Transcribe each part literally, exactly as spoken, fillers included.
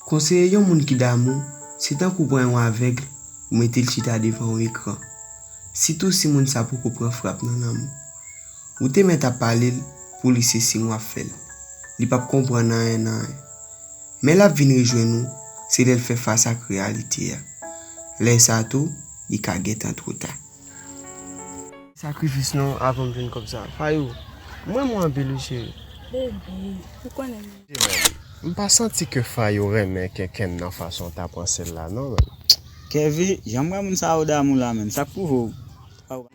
Konseye yon moun ki damou, se tankou pran yon avèg, ou mete l chita devan yon ekran. Sitou si moun sa poko pran frap nan lanmou. Ou te mèt ap pale l pou li se siy w ap fè l. Li p ap konprann anyen nan anyen. Men l ap vin rejwenn ou, se lè l fè fas ak reyalite a. Lè sa tou, li ka gentan twò ta. Sakrifis non, avan m jwenn kòb sa. Fayou, m renmen w anpil wi cheri. Baby, ou konnen m. M pa santi ke Fayou renmen Kenkenn nan fason w ta panse l la non, man. Kevin, jan m wè moun sa yo damou la, menm, sa k pwouve w pa w.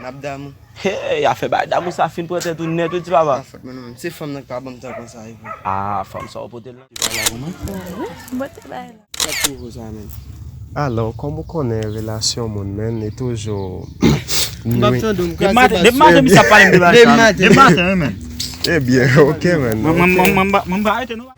N ap damou. Hey, afè bay damou sa fin pran tèt ou nèt wi ti papa. Pa fòt mwen non, menm, se fanm nan k pa ban m tan konsa wi. Ah, fanm sa w pote l nan. Wi, m pote bay la. Sa k pwouve w sa, menm? Alò, kòm ou konnen relasyon moun, menm, li toujou nwi. M p ap tande w, m kraze baz. Depi maten, depi maten, misye ap pale m de bagay sa. Depi maten, wi, menm. Ebyen, oke, menm. Mwen, mwen, mwen, mwen, mwen, mwen pa rete non.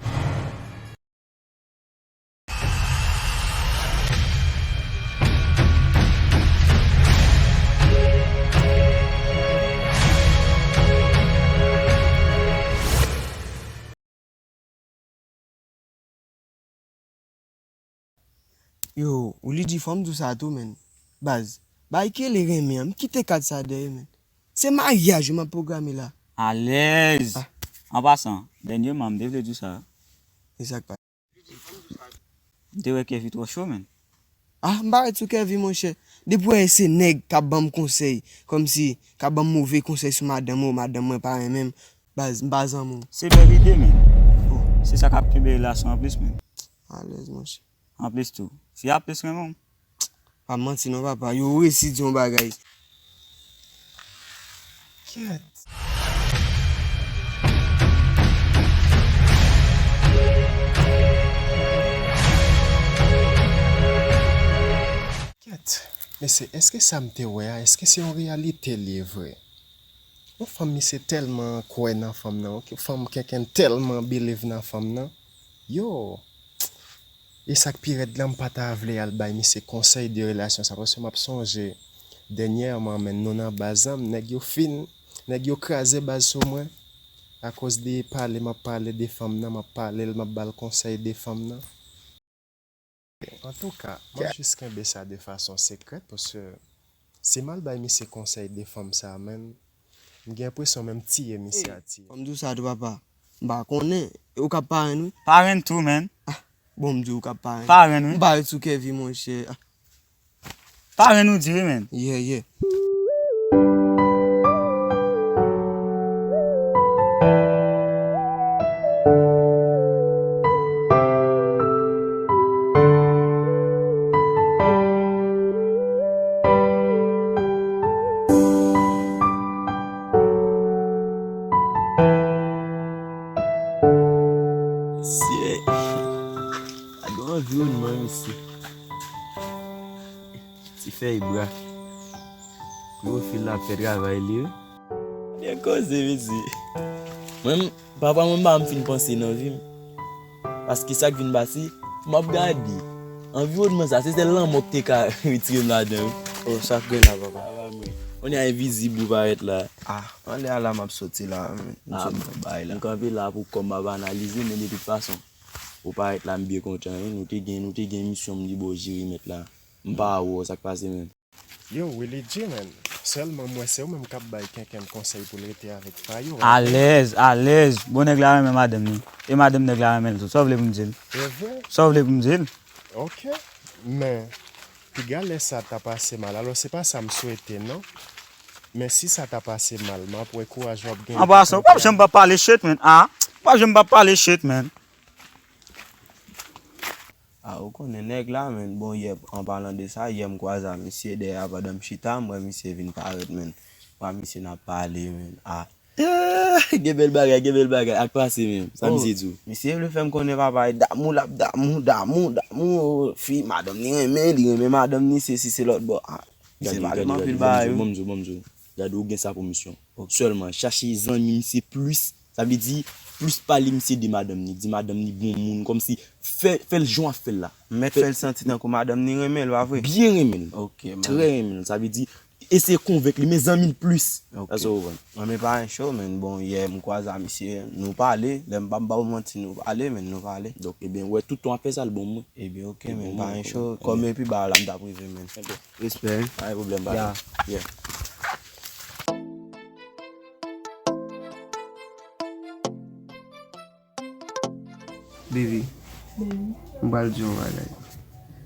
Yo, Willy G, fò m di w sa tou, menm. Baz, bay kele renmen an, m kite kat sa dèyè, menm. Se maryaj wi m ap pwograme la. Alèz! Ah. An pasan, dènyèman, m te vle di w sa. E sa k pa. M te wè Kevin twò cho, menm. Ah, m pa ret sou Kevin, monchè. Depi w wè se nèg k ap ban m konsèy, kòmsi k ap ban m move konsèy sou madanm ou, madanm mwen pa renmen m, baz, m pa zanmi w. Se bèl ide, menm. Oh. Se sa k ap kenbe relasyon an plis, menm. Alèz, monchè. Anplis tou, fi a plis renmen w. Pa manti non, papa. Yo resi di yon bagay. Kèt. Kèt. Mesye, èske sa m te wè a, èske se yon reyalite l ye vre? Yon fanm misye tèlman kwè nan fanm nan, ok, fanm Kenkenn tèlman believe nan fanm nan. Yo! E sa k pi rèd la, m pa ta vle al bay misye konsèy de relasyon sa, paske m ap sonje dènyèman, men nou nan baz la, nèg yo fin, nèg yo kraze baz sou mwen, akoz de pale m ap pale de fanm nan, m ap pale l, m ap ba l konsèy de fanm nan. Antouka, m ap jis kenbe sa de fason sekrèt, paske si m al bay misye konsèy de fanm sa, menm, m gen enpresyon menm tiye misye a tiye. Fò m di w sa tou, papa. M pa konnen. E ou k ap parenn wi. Parenn tou, menm. Ah, bon, m di w ou k ap parenn. Parenn, wi. M pa ret sou Kevin, monchè. Ah. Parenn ou di wi, menm. Yeah, yeah. Mesye, gade yon anviwònman, mesye. Ti fèy bra. Klowofil la ap fè travay li, wi. Byen koze, mesye. Mwen, papa mwen pa m fin panse nan vi m. Paske sa k vin pase, m ap gade. Anviwònman sa, se sèl lanmò k te ka retire m ladan, wi. Oh, sa k gen la, papa? Kounye a envizib ou parèt la. Ah, anlè a la m ap soti la, m sot nan bay la. M kanpe la pou kò m ap analize, men de tout fason, ou parèt la, m byen kontan, wi. Nou te gen, nou te gen misyon m li ba w jere mèt la. M pa wè w, sa k pase menm? Yo, Willy G, man. Sèlman m wè se ou menm k ap bay Kenkenn konsèy pou l rete avèk Fayou, en. Alèz, alèz. Bon, nèg la renmen madanm ni. E madanm nèg la renmen l tou. Sa w vle pou m di l? E vre? Sa w vle pou m di l? Ok. Men, piga lè sa ta pase mal. Alò, se pa sa m swete, non. Men si sa ta pase mal, m ap wè kouraj w ap gen. An pasan, ou p ap janm p ap pale shit, man. Ah, ou p ap janm p ap pale shit, man. Ah, ou konnen nèg la, men, bon, yè, an palan de sa, yè m kwaze a misye dèyè a pandan m chita, m wè misye vin parèt, men. M wè misye n ap pale, men. Ah. Eh, gen bèl bagay, gen bèl bagay, ak pase menm, sa misye di w? Misye vle fè m konnen papa, e damou l ap damou, damou, damou, oh, fi, madanm ni renmen, li renmen madanm ni, sesi, se lòt bò. Ah, misye pale m anpil bagay, wi. Bon, m di w, bon, m di w. Gade, ou gen sa pou misyon. Sèlman, chache zanmi misye plis. Sa vle di, plis pale misye de madanm ni. Di madanm ni bon moun, kòmsi fè, fè l jan w ap fè l la. Mèt fè l santi tankou madanm ni renmen l, pa vre? Byen renmen l. Ok, man. Trè renmen l. Sa vle di, eseye konvenk li, men zanmi l plis. Ok. Èske w konprann? Mwen, men pa yon cho, men bon, yè m kwaze a misye, nou pale, lè m pa m ba w manti, nou pale, men nou pale. Donk, ebyen, ou wè tout tan w ap fè sa, l bon mwen. Ebyen, ok, men pa yon cho. Kòm epi ba la, m t ap rive, men. Respè. Pa gen pwoblèm, pa gen. Yeah. Baby, m pral di yon bagay.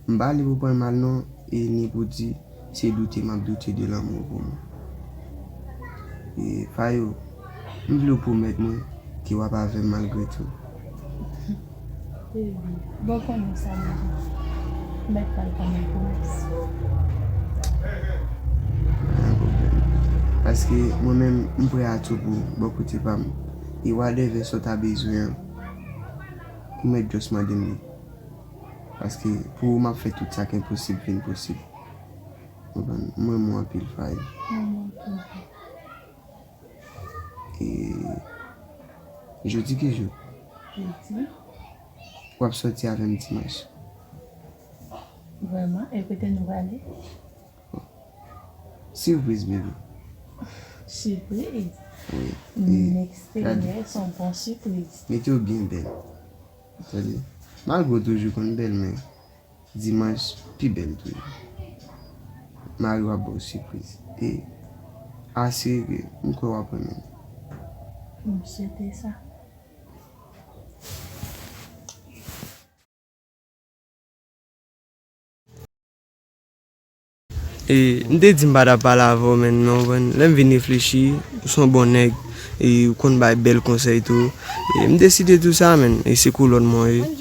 M pa li pou pran l mal non, e ni pou di se doute m ap doute de lanmou w pou mwen. E Fayou, m vle w pwomèt mwen ke w ap avè m malgre tou. Baby, bon konnen sa, baby. Mèt pa l pa mal pwomès. Pa gen pwoblèm. Paske mwen menm, m prè a tou pou bò kote pa m. E whatever sa w ta bezwen an, ou mèt just mande m li. Paske pou ou, m ap fè tout sa k enposib vin posib. Konprann? Mwen, mwen anpil, Fayou. Mwen, mwen anpil. E jodi ki jou? Jodi. W ap sòti avè m dimanch. Vrèman? E kote nou prale? Sipriz, baby. Sipriz? Wi. Next year, se yon bon sipriz. Mete w byen bèl. Tande? Malgre w toujou konn bèl, men dimanch pi bèl toujou. Mari w ap ba w sipriz. E asire ke m kwè w ap renmen l. M swete sa. E, m te di m pa t ap pale avè w, men, men w konprann, lè m vin reflechi, ou se yon bon nèg, e ou konn bay bèl konsèy tou. E m deside tou sa, men, e se kolòn mwen ye.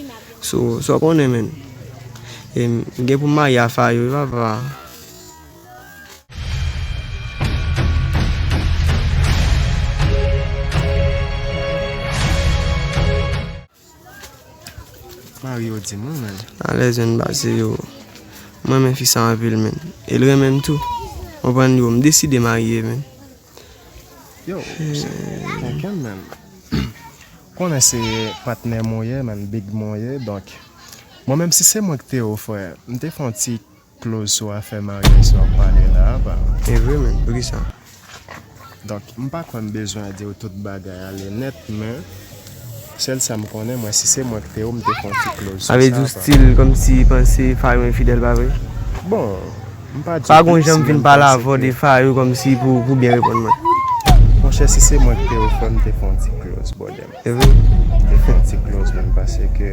So, sa w konnen, men. E m gen pou m marye a Fayou, wi, papa. Mari yo di mwen, men. Alèz, men, pase yo. Mwen renmen fi sa anpil, men. E l renmen m tou. Konprann yo, m deside marye, men. Yo, se, ok, men. Konnen se patnè mwen ye, men, big mwen ye, donk. Mwen menm, si se mwen ki te ou, frè, m te fè yon ti close sou afè maryaj sa w ap pale la a, pa. E vre, men, poukisa? Donk, m pa kwè m bezwen di w tout bagay ale nèt, men sèl sa m konnen, mwen, si se mwen ki te ou, m te fè yon ti close sou sa. Sa vle di w still kòmsi panse Fayou enfidèl, pa vre? Bon, m pa di w tout, si menm panse ke. Pa gon jan m vin pale avè w de Fayou kòmsi pou, pou byen reponn mwen. Monchè, si se mwen ki te ou, frè, m te fè yon ti close, brother. E vre? M te fè yon ti close, men, paske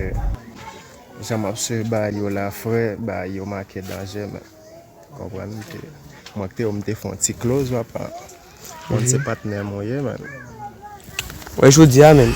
jan m ap swiv bagay yo la, frè, bagay yo make danje, men. Konprann ke mwen ki te ou, m te fè yon ti close, papa. Mwen se patnè mwen ye, men. Wè, jodi a, men.